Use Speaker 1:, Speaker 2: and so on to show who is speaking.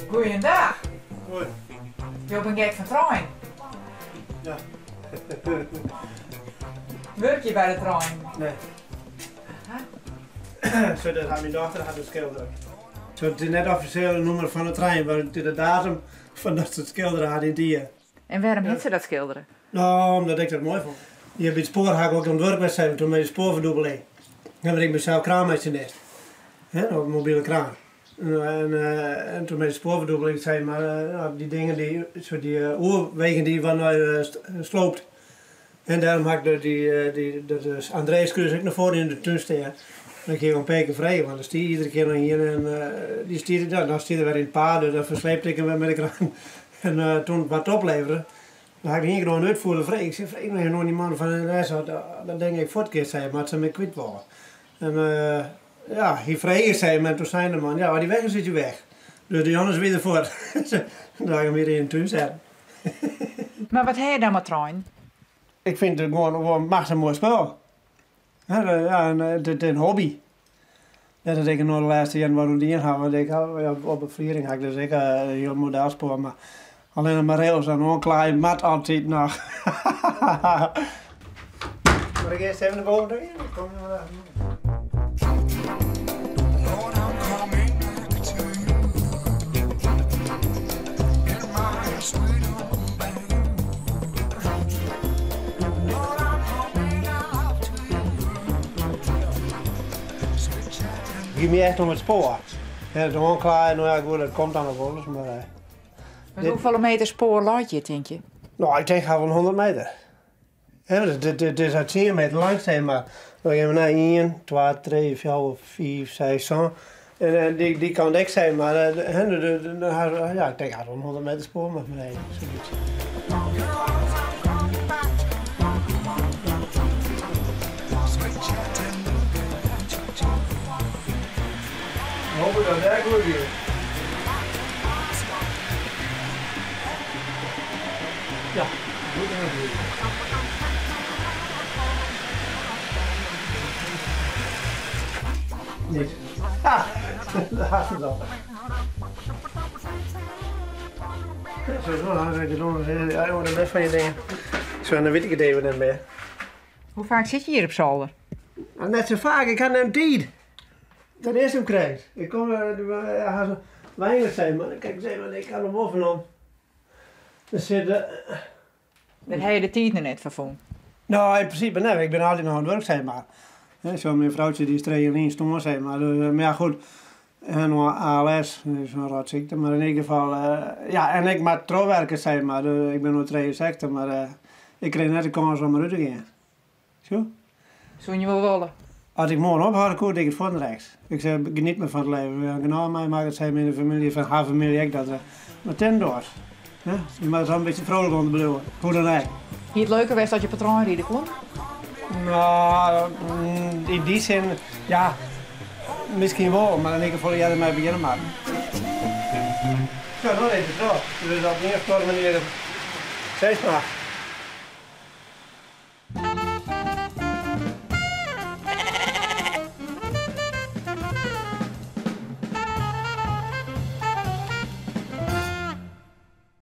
Speaker 1: Goeiedag.
Speaker 2: Hoi.
Speaker 1: Jo binne gek fan trein.
Speaker 2: Ja.
Speaker 1: Wurkje je by de trein?
Speaker 2: Nee. Zo, dat hat myn dochter hat it skildere. Zo, it is net offisjeel in nûmer fan de trein, mar it is de datum fan dat se it skildere hat yn it jier.
Speaker 1: En wêrom hat se dat skildere?
Speaker 2: No, omdat ik dat moai fûn. Hjir by it spoar ha ik ook oan it wurk west toen mei de spoarferdûbeling. Dan bin ik mysels kraanmasinist. Hè, op mobile kraan. En, en toen mei de spoarferdûbeling sei mar, dy dingen dy, zo dy oerwegen dy waarden nei sloopt. En dêrom ha ik dy, dy, dat Andreaskrús ek noch foar yn de tún stean. Dan kin je wol in pear kear freegje, want der stie iedere kear noch ien en dy stie der, dan stie der wer yn it paad, dus dan fersleepte ik him wer mei de kraan. En toen it waard oplevere, dan ha ik ien kear oan de útfoerder frege. Ik sei, freegje noch even oan dy man fan de NS oft dat ding ek fuort kin, sei er, mar as se him ek kwyt wolle. En ja, hy frege sei him en toen sei de man, ja, as dy weg is, is dy weg. Dus de Jannes wie der fuort. Toen ha ik him hjir yn de tún setten.
Speaker 1: Mar wat ha je dan mei treinen?
Speaker 2: Ik fyn it gewoan machtich moai spul. Ja, en it is in hobby. Net dat ik it no de lêste jierren wat oan dien ha, want ik ha, op de fliering ha ik dus ek in hiel modelspoar, mar allinnich mar rails en oanklaaien moat altyd noch. Moat ik earst even nei boven ta gean? Kom je mar even. It giet my echt om it spoar. En it oanklaaien, no ja, goed, dat komt dan noch wolris, mar.
Speaker 1: Mar hoefolle meter spoar leit hjir, tink je?
Speaker 2: No, ik tink hast wol 100 meter. Hè, dit is 10 meter lang, sis mar. Dan gean we nei ien, twa, trije, fjouwer, fiif, seis, sân. En dy kant ek, sis mar. Hè, ja, ik tink hast wol 100 meter spoar moat beneden, soiets. Hoop dat dat goed giet. Ja, goed dat het goed. Niks. Ha, daar hast het al. Zo, dan ik het ja, jongen, de best van je dingen. Zo, dan weet ik het even net meer.
Speaker 1: Hoe faak sit je hjir op solder?
Speaker 2: Net sa faak, ik ha net tiid. Dat is him krekt. Ik kom hast weinich sis mar. Kijk eens even, ik ha der wol fan om. Der sit.
Speaker 1: Dêr ha je de tiid noch net foar fûn?
Speaker 2: No, yn prinsipe net. Ik bin altyd noch oan it wurk, sis mar. Zo, myn froutsje dy is 3 jier lyn stoarn, sis mar. Dus, mar ja, goed. En no ALS, dat is in rotsykte, mar yn ieder gefal, ja, en ik moat trochwerke, sis mar. Dus ik bin no 63, mar ik krij net de kâns om derút te gean. Zo.
Speaker 1: Soene je wol wolle?
Speaker 2: As ik moarn ophâlde koe, die ik it fuortendrekt. Ik sei, geniet mar fan it leven. We ha genôch meimakke, sei myn famylje, fan har famylje ek, dat mar tin docht. Je moatte sa in bytsje frolik oan bliuwe, hoe dan ek.
Speaker 1: Hie it leuker west as je op 'e trein ride koene?
Speaker 2: No, yn dy sin, ja, miskien wol, mar dan hie ik der folle earder mei begjinne moatten. Zo, dan is it troch. Dus op ien of oare manier, sis mar.